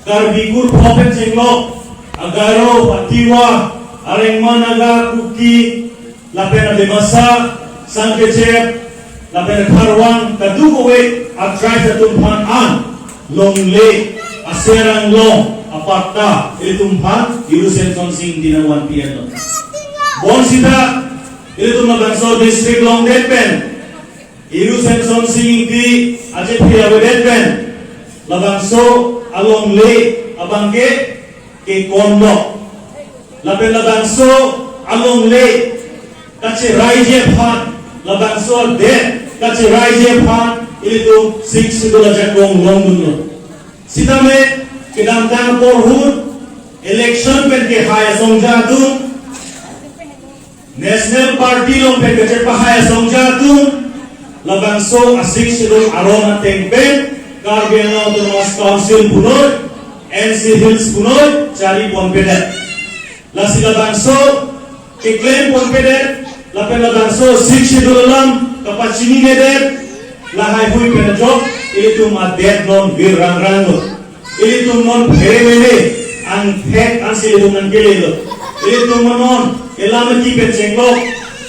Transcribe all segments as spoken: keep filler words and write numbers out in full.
Karbi kurpho pen chenglok, a-Garo, a-Tiwa, a-Rengma, Naga, Kuki, lapen a-Dimasa, Sangkechep, lapen a-Kharwan, kadokave a-tribe atum aphan an longle, a-share anglong, a-patta ilitum aphan Iru Semson Sing Ingti nangvanpi-etlo. Bonsita ilitum labangso district longdet pen Iru Semson Sing Ingti achephe avedet pen labangso alongle abangke kekonlo. Lapen labangso alongle kacheraiji aphan, labangso adet kacheraiji aphan ilitum Sixth Schedule ajakong longdunlo. Sitame kedamtang apor ahut election pen kehai asongja atum, National Party along pen kachepahai asongja atum, labangso a-Sixth Schedule aron ateng pen Karbi Anglong Autonomous Council punoi, N C Hills punoi chariponpedet. Lasi labangso keklemponpedet, lapen labangso Sixth Schedule alam kapachininedet, lahai hui pen ajok ilitum adet non vir rangranglo. Ilitum non pheremene angthek ansi ilitum nangkelelo. Ilitum non elam eki pen chenglok,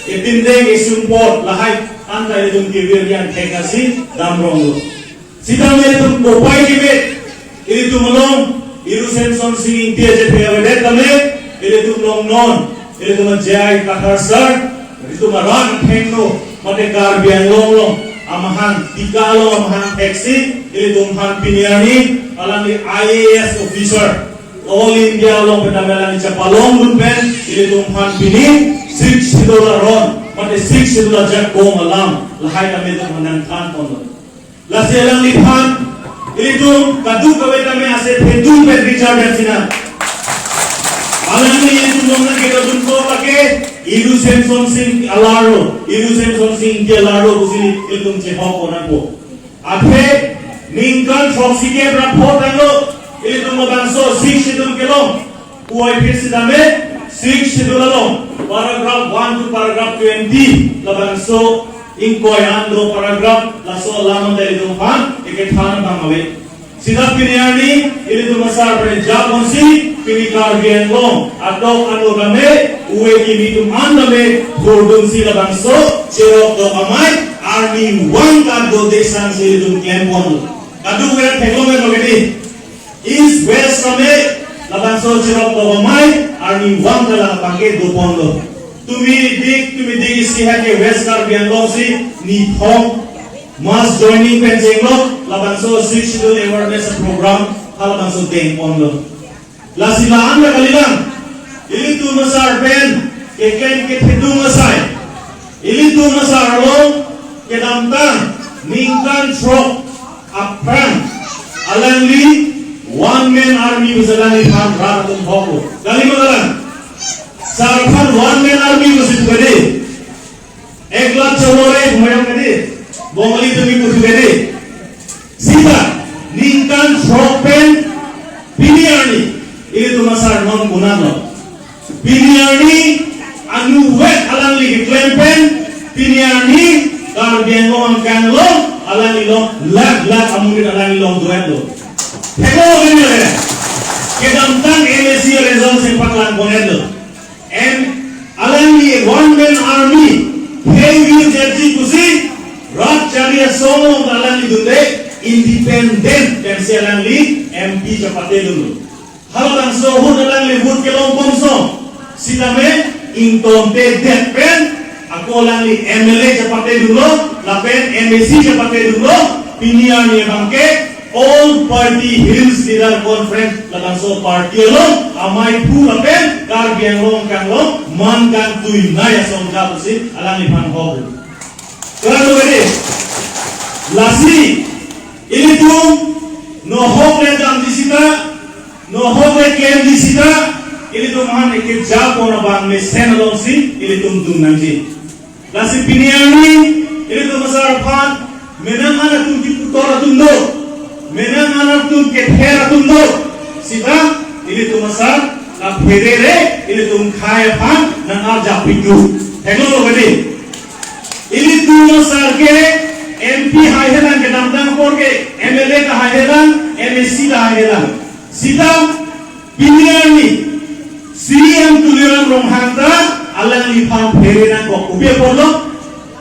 etindeng esumpot lahai anta ilitum kevirji angthek ansi damronglo. Sitame ilitum kopai keme, ilitum along Iru Semson Sing Ingti achephe avedet tame, ilitum along non, ilitum a-J I Kathar sir, ilitum arat athengno, mate Karbi Anglong along amahang, tika along amahang theksi, ilitum aphan pini arni alangli I A S officer, All India along pen tame alangli chepalongdun pen, ilitum aphan pini Sixth Schedule aron, mate Sixth Schedule ajakong alam, lahai tame ilitum aphan nangthanponlo. Lasi alangliphan ilitum kadokave tame ase thedung pen bichar dan sinang. Alangli ilitum along nangkedodun ko lake Iru Semson Sing alarlo, Iru Semson Sing Ingti alarlo pusi ilitum chehok konangpo. Athe ningkan throksi kep ra pho tanglo ilitum labangso Sixth Schedule kelong. Puvoiphit sitame Sixth Schedule along paragraph one to paragraph twenty labangso ingkoi an do paragraph, laso alam anta ilitum aphan ekethan abang ave. Sita pini arni ilitum asar pen japonsi pini Karbi Anglong adok anu tame, ove kimi atum an tame, hurdunsi labangso Cheroktok Amei arnivang kadodesang si ilitum klemponlo. Kadokave theklong pen magedi. East West tame labangso Cheroktok Amei arnivang kalang abangke doponlo. Tumi dik, tumi dik isi hake West Karbi Anglong si nithom mass joining pen chenglok labangso Sixth Schedule awareness program halabangso dengponlo. Lasi la-an ta kalilang, ilitum asar pen keklem kethedung asai, ilitum asar along kedamtang ningkan throk aphrang alangli one man army pusi alangliphan rat atum hoklo. Kali ma kalang? Sar aphan one man army pusi pu kedi. Ek lakh chalo re, mayam kedi. Bongali tumi pu kedi. Sita ningkan throk pen pini arni ilitum asar non konatlo. Pini arni anuvet alangli keklem pen, pini arni Karbi Anglong angkang along alangli along lakh lakh amonit alangli along duetlo. Theklo kene le. Kedamtang M A C result si paklangponetlo. Em, alangli one man army, heavy jersey pusi, rat chari asong along alangli dunde, independent pensi alangli M P chepatedunlo. Halabangso ahut alangli vote kelong komsong, sitame ingtongtedet pen, ako alangli M L A chepatedunlo, lapen M A C chepatedunlo, pini arni abangke, All Party Hills Leader Conference labangso party along amei aphu lapen Karbi Anglong angkang along man kangtuinei asong ja pusi alangliphan hok. Kurang lebih lasi ilitum nohok le damji sita, nohok le klemji sita, ilitum aphan eke japon abang mesen alongsi ilitum dun nangji. Lasi pini arni ilitum asar aphan menang an atum kiputor atum do, menang an atum kether atum do. Sita ilitum asar kapherere ilitum khei aphan nang-arjapik do. Theklo lo kedi. Ilitum asar ke M P haihelang, kedamtang apor ke M L A ta haihelang, M A C ta haihelang. Sita pini arni C E M Tuliram Ronghang ta alangliphan phere nangkok, kopi apotlo?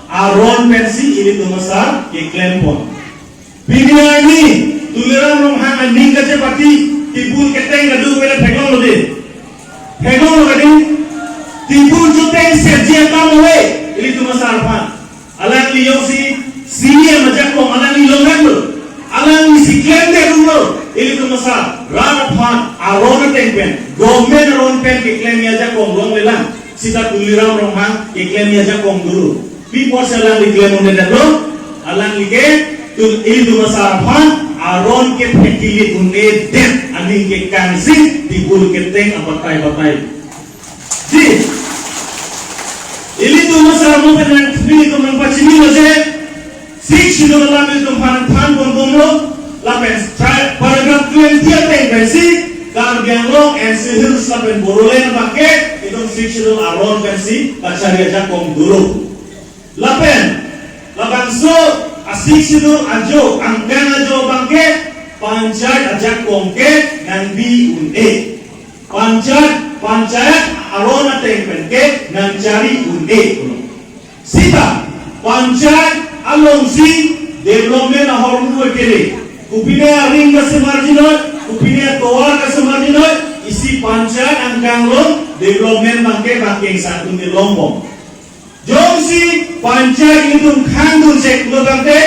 Aron pensi ilitum asar keklempon. Pini arni Tuliram Ronghang aning kachepati tebul keteng kadokave ta theklonglo dei. Theklonglo dei. Tebul choteng setji akam ave ilitum asar aphan. Alangli jongsi C E M ajakong alangli longdaklo, alanglisi klemdetlo, ilitum asar rat aphan aron ateng pen, government aron pen keklemji ajakong longlelang. Sita Tuliram Ronghang keklemji ajakong dolo. Pi apotsi alangli klem undedetlo? Alangli ke tul-, ilitum asar aphan aron ke phekili un-edet aning kekangsi tebul keteng abatai batai. Dei, ilitum asar mo pen nang, ilitum nangpachinilo je, Sixth Schedule alam ilitum aphan thanpon bomlo, lapen tri-, paragraph twenty ateng pensi Karbi Anglong, N C Hills lapen Bodoland abangke itum Sixth Schedule aron pensi kachari ajakong dolo. Lapen labangso a-Sixth Schedule ajo, angkang ajo abangke panchayat ajakong ke nangbi un-e. Panchayat, panchayat aron ateng pen ke nangchari un-e. Sita panchayat alongsi development ahormu kere. Kopine aring kasemarjinoi, kopine atovar kasemarjinoi, isi panchayat angkang along development abangke bang kengsa atum kelongbom. Jongsi panchayat ilitum khangdun chek lo tangte,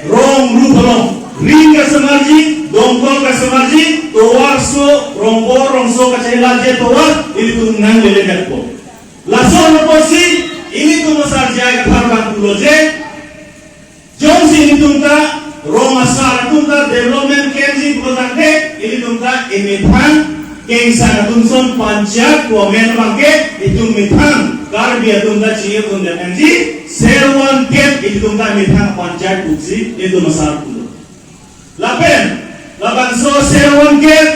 rong ru pholong, ring kasemarji, dongkol kasemarji, tovar so, rongbor rongso kachela je tovar ilitum nanglele dakpo. Laso apotsi ilitum asar J I Kathar abang pulo je, jongsi ilitum ta rong asar atum ta development klemji pulo tangte, ilitum ta emethang kengsang atum ason panchayat pu amen abangke itum methang Karbi atum ta chingki un-e nangji, ser one kep ilitum ta methang panchayat pusi ilitum asar pulo. Lapen labangso ser one kep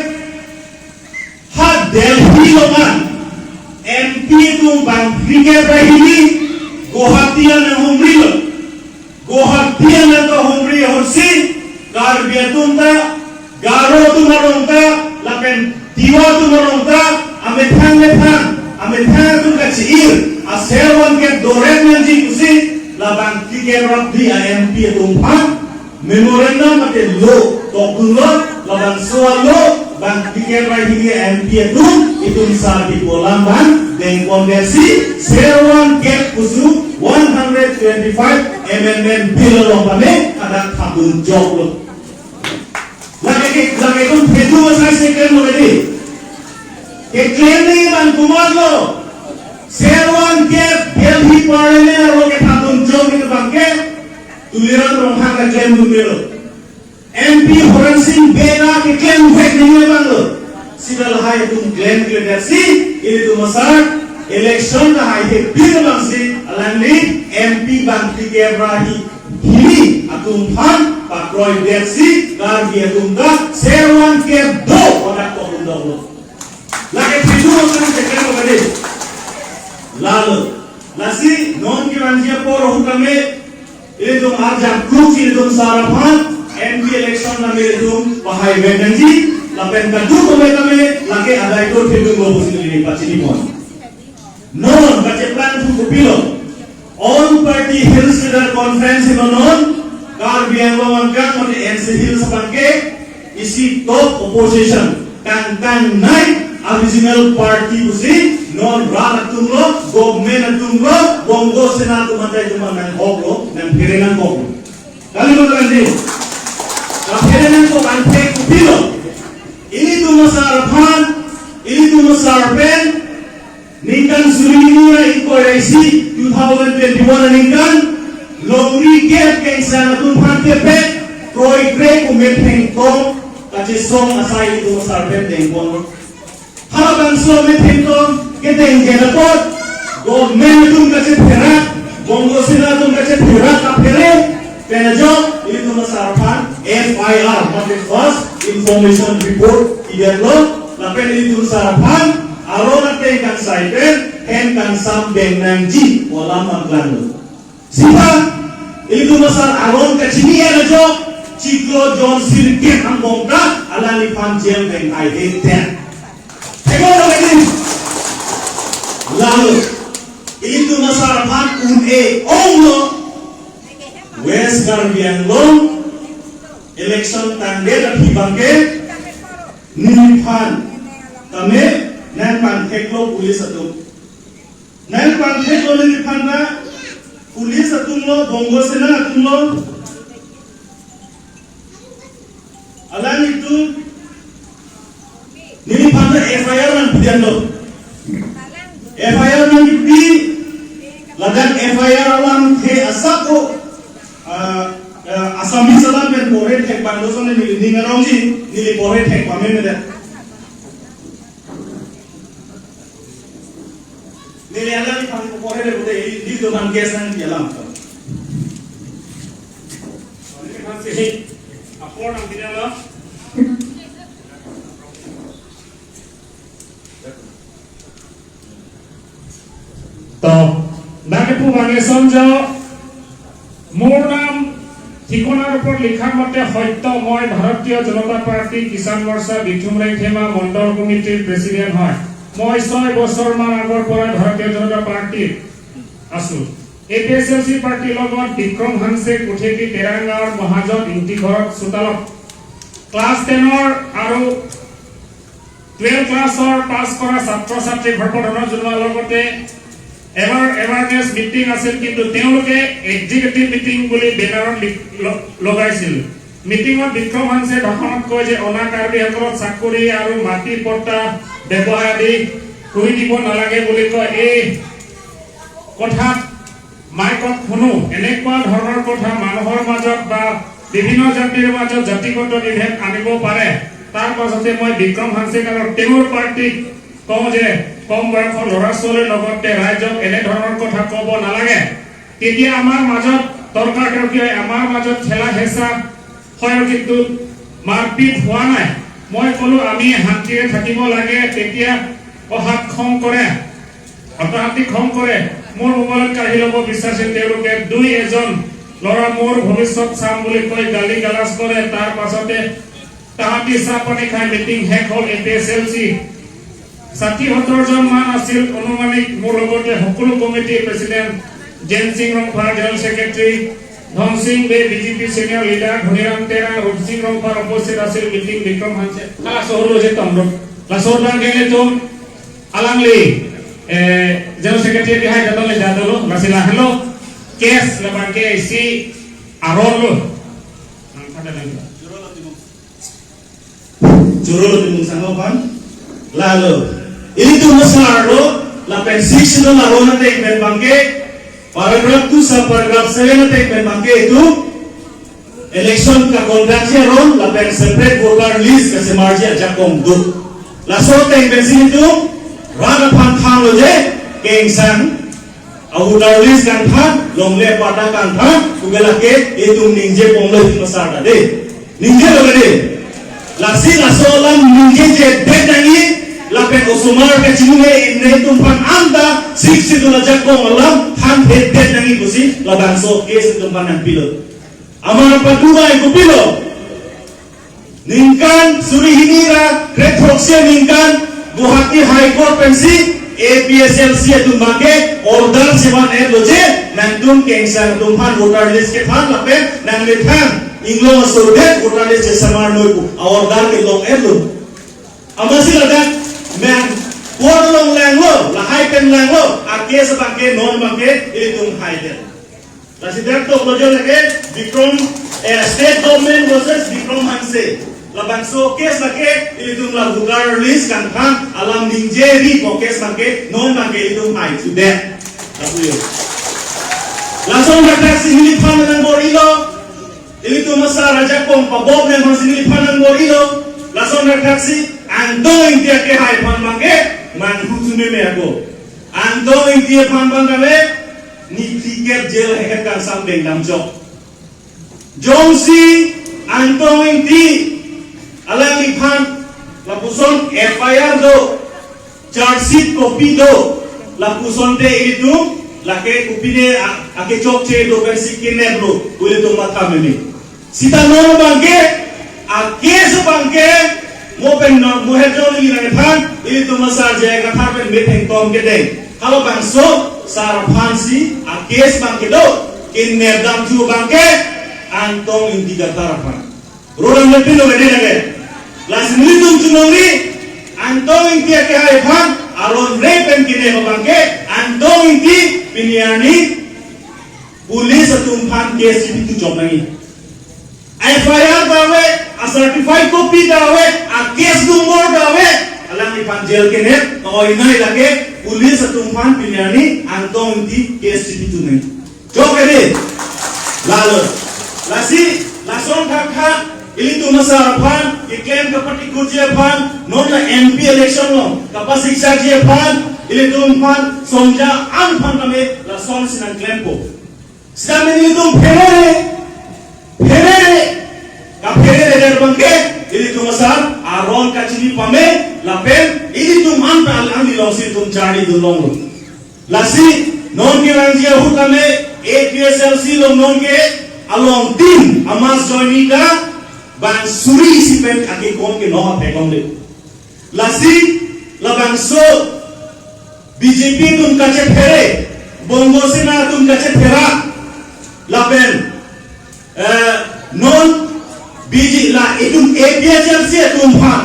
ha Delhi along an M P atum bang phlikep ra hini Guwahati an nanghumrilo. Guwahati an nangkahumri ahutsi Karbi atum ta, Garo atum along ta, lapen Tiwa atum along ta, amethang methang, amethang atum kachi-ir, a ser one kep dorek nangji pusi, labang phlikep ra hini a M P atum aphan memorandum mate law tokdunlo, labangso a-law bang phlikep ra hini M P atum itum asar kipu alam bang dengpon detsi ser one kep pusi one hundred twenty-five Amendment Bill along pame adak thapdun choklo. Lake ke, lake itum phedu asai si klem lo kedi. Keklem ni bang komatlo? Ser one kep Delhi Parliament along kethapdun chok ni abangke Tuliram Ronghang ta klemdun melo. M P Horen Sing Bey ta keklem vek nangji abang lo. Sita lahai atum klemkle detsi, ilitum asar election ta hai he pir abangsi, alangli M P bang phlikep ra hi-, hini atum aphan pakroi detsi, Karbi atum ta ser one kep do kodak ko undok lo. Lake phedu akan chekan kali. Lalo, lasi non kevangji apor ahut tame, ilitum arjap kluk si ilitum asar aphan M P election tame ilitum pahai vek nangji, lapen kadokave tame lake adai to thedung lo pusi neli pachinipon. Non kacheplangthu kopilo, All Party Hills Leader Conference ilo non, Karbi Anglong angkang mate N C Hills abangke isi top opposition, kangtangnei a-regional party pusi non rat atum lo, government atum lo, Bongo Sena atum atai atum nanghok lo, nangphere nangkok lo. Kali mo tangdi? Kaphere nangkok anthek kopilo? Ilitum asar aphan, ilitum asar pen, ningkan suri hini ra ingkoi ra isi, two thousand twenty-one aningkan, longri kep kengsang atum aphan kepek kroikre pu metheng tong kachesong asai ilitum asar pen dengpon. Halabangso metheng tong kedengji apot, government atum kachepherak, Bongo Sena atum kachepherak kaphere, pen ajok ilitum asar aphan F I R, mate First Information Report, idetlo, lapen ilitum asar aphan aron ateng kangsai pen, hen kangsam deng nangji pu alam nangklanglo. Sita, ilitum asar aron kachini ajok, chiklo jon sirkep angbong ta alangliphan jail veng ai-e det. Theklo lo kadi. Lalu ilitum asar aphan un-e onglo, West Karbi Anglong election tangdet aphi abangke neliphan tame nangpangtheklo police atum. Nangpangtheklo neliphan ta police atumlo, Bongo Sena atumlo. Alanglitum neliphan ta F I R nangpidamlo. F I R nangkipi, ladak F I R alamthe asap ko, ah, ah, Assamese alam pen porhe thek abang do sone neli ning arongji, neli porhe thek pameme det. Neli alangliphan porhe le bote, ilitum aphan case nangpi alam. Neliphan si apor nangpidamlo. To, dak kepu abang eson jo, মোৰ নাম ঠিকনাৰ ওপৰত লিখা মতে সত্য, মই ভাৰতীয় জনতা পাৰ্টি কিষাণ মৰ্চা বিথুম ৰেংথেমা মণ্ডল কমিটিৰ প্ৰেচিডেণ্ট হয়। মই ছয় বছৰমান আগৰ পৰা ভাৰতীয় জনতা পাৰ্টিত আছো। এ পি এইচ এল চি পাৰ্টিৰ লগত বিক্ৰম হানছে, কুথেটি, তেৰাং গাঁৱৰ মহাজন, ইংতি ঘৰত চোতালত ক্লাছ টেনৰ আৰু টুৱেলভ ক্লাছৰ পাছ কৰা ছাত্ৰ ছাত্ৰীক সৰ্বধন জনোৱাৰ লগতে এবাৰ এৱাৰনেছ মিটিং আছিল, কিন্তু তেওঁলোকে এক্সিকিউটিভ মিটিং বুলি বেনাৰত লিখ- ল- লগাইছিল। মিটিঙত বিক্ৰম হানছে ভাষণত কয় যে অনা কাৰ্বিসকলক চাকৰি আৰু মাটি পট্টা, ব্যৱসায় আদি কৰি দিব নালাগে বুলি কয়। এই কথাত মাইকত শুনো, এনেকুৱা ধৰণৰ কথা মানুহৰ মাজত বা বিভিন্ন জাতিৰ মাজত জাতিগত বিভেদ আনিব পাৰে। তাৰ পাছতে মই বিক্ৰম হানছেক আৰু তেওঁৰ পাৰ্টিক কওঁ যে কম বয়সৰ ল'ৰা ছোৱালীৰ লগতে ৰাইজক এনেধৰণৰ কথা ক'ব নালাগে। তেতিয়া আমাৰ মাজত তৰ্কাতৰ্কি হয়, আমাৰ মাজত ঠেলা হেঁচা হয়, কিন্তু মাৰপিট হোৱা নাই। মই ক'লো, আমি শান্তিৰে থাকিব লাগে, তেতিয়া অহাত খং কৰে, অতাহাতি খং কৰে। মোৰ মোবাইলত কাঢ়ি ল'ব বিচাৰিছে তেওঁলোকে। দুই এজন ল'ৰা মোৰ ভৱিষ্যত চাম বুলি কৈ গালি গালাজ কৰে। তাৰ পাছতে তাহাঁতি চাহ পানী খাই মিটিং শেষ হ'ল। এ পি এইচ এল চি ষাঠি সত্তৰ জন মান আছিল আনুমানিক। মোৰ লগতে সকলো committee president Jen Singh Rongphar, general secretary Dhan Singh Bey, B J P senior leader Dhaniram Terang, Rup Singh Rongphar উপস্থিত আছিল। Meeting Bikram Hanse, ah, laso ahut lo je tong dok. Laso abangke ilitum alangli, eh, General Secretary kehai jatong le jatong lo, lasi lahenlo, case labangke isi aron lo. Nang pada nang. Choro lo timung sangho pan. Lalo ilitum asar lo, lapen Sixth Schedule aron ateng pen abangke, paragraph two sub paragraph seven ateng pen abangke itum election kaconductji aron lapen separate voter list kasemarji ajakong do. Laso ateng pensi itum rat aphan thanlo je, kengsang a-voter list kangthan, longle patta kangthan, puke lake itum ningje ponglo itum asar ta de. Ningje lo de. Lasi laso alam ningjejedet nangji, lapen osomar kachinine inne itum aphan anta Sixth Schedule ajakong alam thanthedet nangji pusi labangso case itum aphan nangpilo. Amat patubai kopilo. Ningkan suri hini ra kre throksi aningkan Guwahati High Court pensi A P H L C atum abangke order chevan-etlo je, nangtum kengsang atum aphan voter list kephan lapen nangmethang inglong aso det voter list chesemar noi pu a-order kelong-etlo. Amatsi ladak men court along langlo, lahai pen langlo, a-case abangke non abangke ilitum haidet. Lasi dak toklo jo lake Bikram, eh, State Government versus Bikram Hanse. Labangso case lake ilitum la voter list kangthan alam ningje ri ko case abangke non abangke ilitum hai sudet. Lapu yo. Lason dak si neliphan nangbor-ilo. Ilitum asar ajakong pabop nang si neliphan nangbor-ilo. Lason dak si Angtong Ingti akehai aphan abangke manghu chunme ako. Angtong Ingti aphan abang kame niphli kep jail heket kangsam bengdam chok. Jongsi Angtong Ingti alangliphan lapuson F I R do, charge sheet copy do, lapuson te ilitum lake kopine a-, akechokche do pensi kenep lo, ilitum matha meme. Sita non abangke, a case abangke, mo pen non, mo het jong ili nang than, ilitum asar J I Kathar pen metheng tom kedeng. Halabangso sar aphansi a case abangke do, kenep damthu abangke, Angtong Ingti Kathar aphan. Rodam lepin lo bedi lage. Lasi nelitum chiningri, Angtong Ingti akehai aphan, aron re pen kenep abangke, Angtong Ingti pini arni, police atum aphan case chipithu chok nangji. F I R ta ave, a certified copy ta ave, a case number ta ave, alangliphan jail kenep, ka-oi nai lake, police atum aphan pini arni, Angtong Ingti case chipithu nangji. Chok edi, lalo. Lasi, lason thakthak, ilitum asar aphan, keklem kapatikurji aphan, non la M P election lo, kapasiksakji aphan, ilitum aphan, songja an aphan kami, lasonsi nangklempo. Sitame ilitum pherere, pherere, kapherere der abangke, ilitum asar, aron kachini pame, lapen, ilitum an pe al ang ilongsi ilitum charli dun longlo. Lasi, non kevangji ahut tame, A P H L C along non ke, along tin, a mass joining ta, bang suri isi pen akekong ke non apekong le. Lasi, labangso, B J P atum kachephere, Bongo Sena atum kachephera, lapen, eh, non B J P la itum A P H L C atum aphan,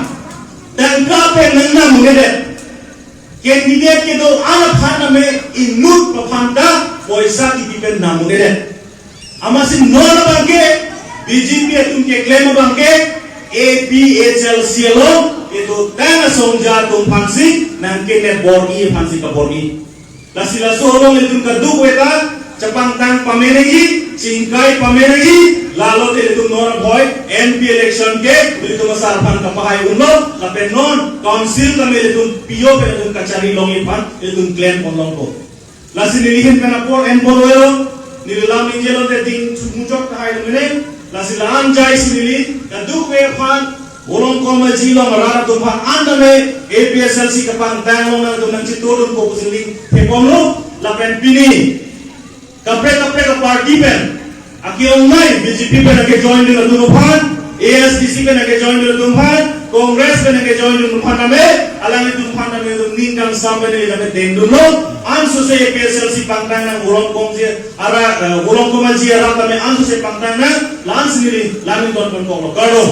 tangka pen nang namunedet. Candidate kedo-an aphan tame inut aphan ta poisa kipi pen namunedet. Amatsi non abangke, B J P atum keklem abangke, A P H L C along, ilitum tang asongja atum aphansi, nangkenep bor-i aphansi kabor-i. Lasi laso along ilitum kadokave ta, chepangtang pame nangji, chingkai pame nangji, lalote ilitum non abhoi, M P election ke, ilitum asar aphan kapahai unlo, lapen non, council tame ilitum P O pen ilitum kachari longji aphan, ilitum klem ponlongpo. Lasi neli ahin pen apor en ponvelo, neli lam ingjelo te ding muchot tahai lumene, lasi la-an jaisi neli, kadokave aphan, Volongkom Aji along arat atum aphan an tame, A P H L C kapangtang along nangtum nangchitodunpo pusi neli theponlo, lapen pini, kaprek kaprek aparty pen, ake-ongnei B J P pen ake-join dun atum aphan, A S D C pen ake-join dun atum aphan, Congress pen ake-join dun aphan tame, alanglitum aphan tame ilitum ning kangsam pen ilitum tame dengdunlo, ansose A P H L C pangtang nang Volongkom Aji arat, eh, Volongkom Aji arat tame ansose pangtang nang, la-ansi neli, la-an ington ponkoklo, kardom.